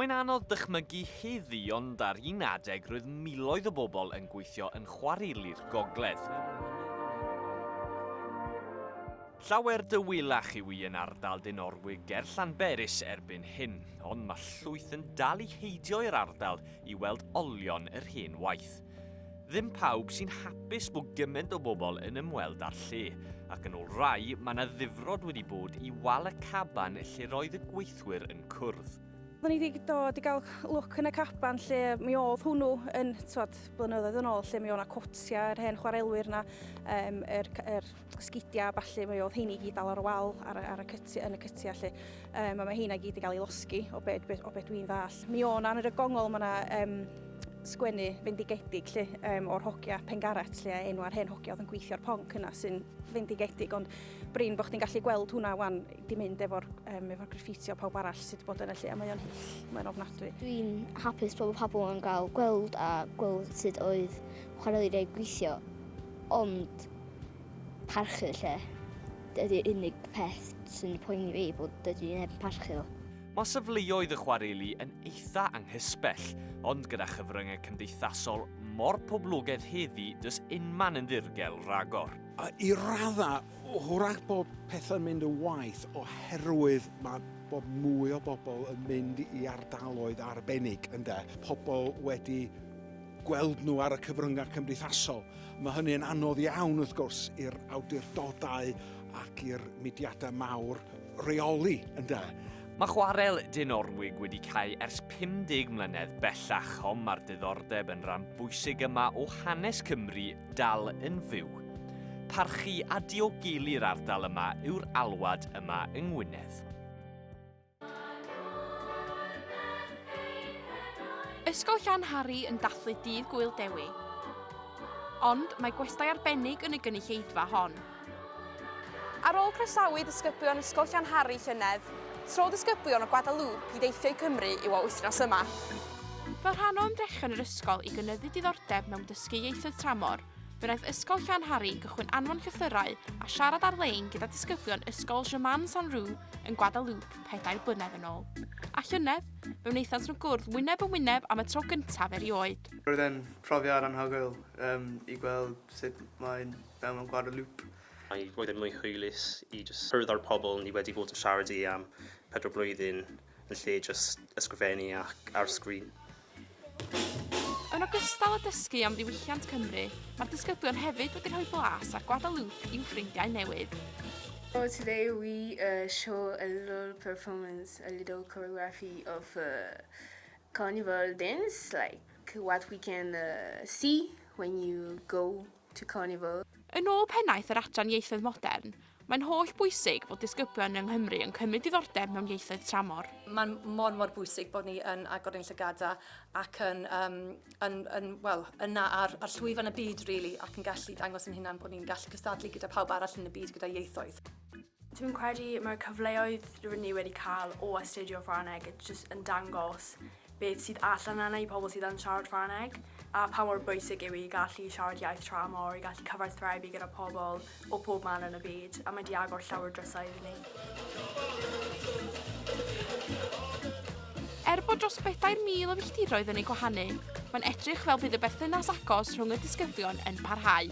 Mae'n anodd dychmygu heddi ond ar un adeg roedd miloedd o bobl yn gweithio yn chwareli'r gogledd. Llawer dywelach yw i yn ardal Dinorwig ger Llanberis erbyn hyn, ond mae llwyth yn dal i heidio i'r ardal i weld olion yr hen waith. Ddim pawb sy'n hapus bod gymaint o bobl yn ymweld â'r lle, ac yn ôl rai, mae 'na ddifrod wedi bod i wal y caban lle roedd y gweithwyr yn cwrdd. Oedden ni wedi dod i gael look yn y caban lle mi oedd hwnnw yn, twod, blynyddoedd yn ôl, lle mi oedd 'na cotiau yr hen chwarelwyr 'na, um, yr, yr sgidiau a ballu, mi oedd heini i gyd dal ar y wal ar, ar y cytiau, yn y cytiau lle. Um, a mae heina i gyd i gael ei losgi o be, be, o be dwi'n ddall. Mi o'n yn yr y gongol mae yna um, sgwennu fendigedig lle, um, o'r hogia Pengarat lle, a enw ar hen hogia oedd yn gweithio'r ponc yna sy'n fendigedig, ond brin bod chdi'n gallu gweld hwnna wan di mynd efo'r um, efo graffiti o pawb arall sydd wedi bod yn y lle, a mae o'n hyll, mae'n ofnadwy. Dwi'n hapus bod pobl yn cael gweld a gweld sut oedd chwareli rei gweithio, ond parchu lle ydy'r unig peth sy'n poeni fi, bod dydy neb yn parchu o. Mae safleoedd y chwareli yn eitha anghysbell, ond gyda chyfryngau cymdeithasol mor poblogaidd heddi does unman yn ddirgel ragor. I raddau, hwrach bod pethau'n mynd yn waeth oherwydd mae bod mwy o bobl yn mynd i ardaloedd arbennig, ynde? Pobl wedi gweld nhw ar y cyfryngau cymdeithasol. Mae hynny yn anodd iawn, wrth gwrs, i'r awdurdodau ac i'r mudiadau mawr reoli, ynde? Mae chwarel Dinorwig wedi cau ers 50 mlynedd bellach, ond mae'r diddordeb yn rhan bwysig yma o hanes Cymru dal yn fyw. Parchu a diogelu'r ardal yma yw'r alwad yma yng Ngwynedd. Ysgol Llanhari yn dathlu Dydd Gŵyl Dewi. Ond mae gwestai arbennig yn y gynulleidfa hon. Ar ôl croesawu disgyblion Ysgol Llanhari llynedd, tro disgyblion o Guadalupe i deithio i Cymru yw o wythnos yma. Fel rhan o ymdrechion yr ysgol i gynyddu diddordeb mewn dysgu ieithoedd tramor, fe wnaeth Ysgol Llanhari gychwyn anfon llythyrau a siarad ar-lein gyda disgyblion Ysgol Germain Saint-Rue yn Guadalupe pedair blynedd yn ôl. A llynedd, fe wnaethant nhw gwrdd wyneb yn wyneb am y tro gyntaf erioed. Roedd e'n profiad anhygoel um, i gweld sut mae'n fel mewn Guadalupe. Mae roedd e'n mwy hwylus i jyst cwrdd â'r pobl ni wedi bod yn siarad i am pedwar blwyddyn yn lle jyst ysgrifennu ac ar sgrin. Yn ogystal â dysgu am ddiwylliant Cymru, mae'r disgyblion hefyd wedi rhoi blas ar Guadalupe i'w ffrindiau newydd. So today we uh, show a little performance, a little choreography of uh, carnival dance, like what we can uh, see when you go to carnival. Yn ôl pennaeth yr Adran Ieithoedd Modern, mae'n holl bwysig fod disgyblion yng Nghymru yn cymryd diddordeb mewn ieithoedd tramor. Mae'n mor, mor bwysig bod ni yn agor ein llygada ac yn, um, yn, yn, well, yna ar, ar llwyfan y byd, really, ac yn gallu dangos yn hunan bod ni'n gallu cystadlu gyda pawb arall yn y byd gyda ieithoedd. Dwi'n credu mae'r cyfleoedd rydyn ni wedi cael o astudio Ffrangeg jyst yn dangos beth sydd allan yna i pobl sydd yn siarad Ffrangeg a pa mor bwysig yw i gallu siarad iaith tramor, i gallu cyfathrebu gyda pobl o pob man yn y byd, a mae 'di agor llawer o drysau i ni. Er bod dros 4,000 o filltiroedd yn eu gwahanu, mae'n edrych fel bydd y berthynas agos rhwng y disgyblion yn parhau.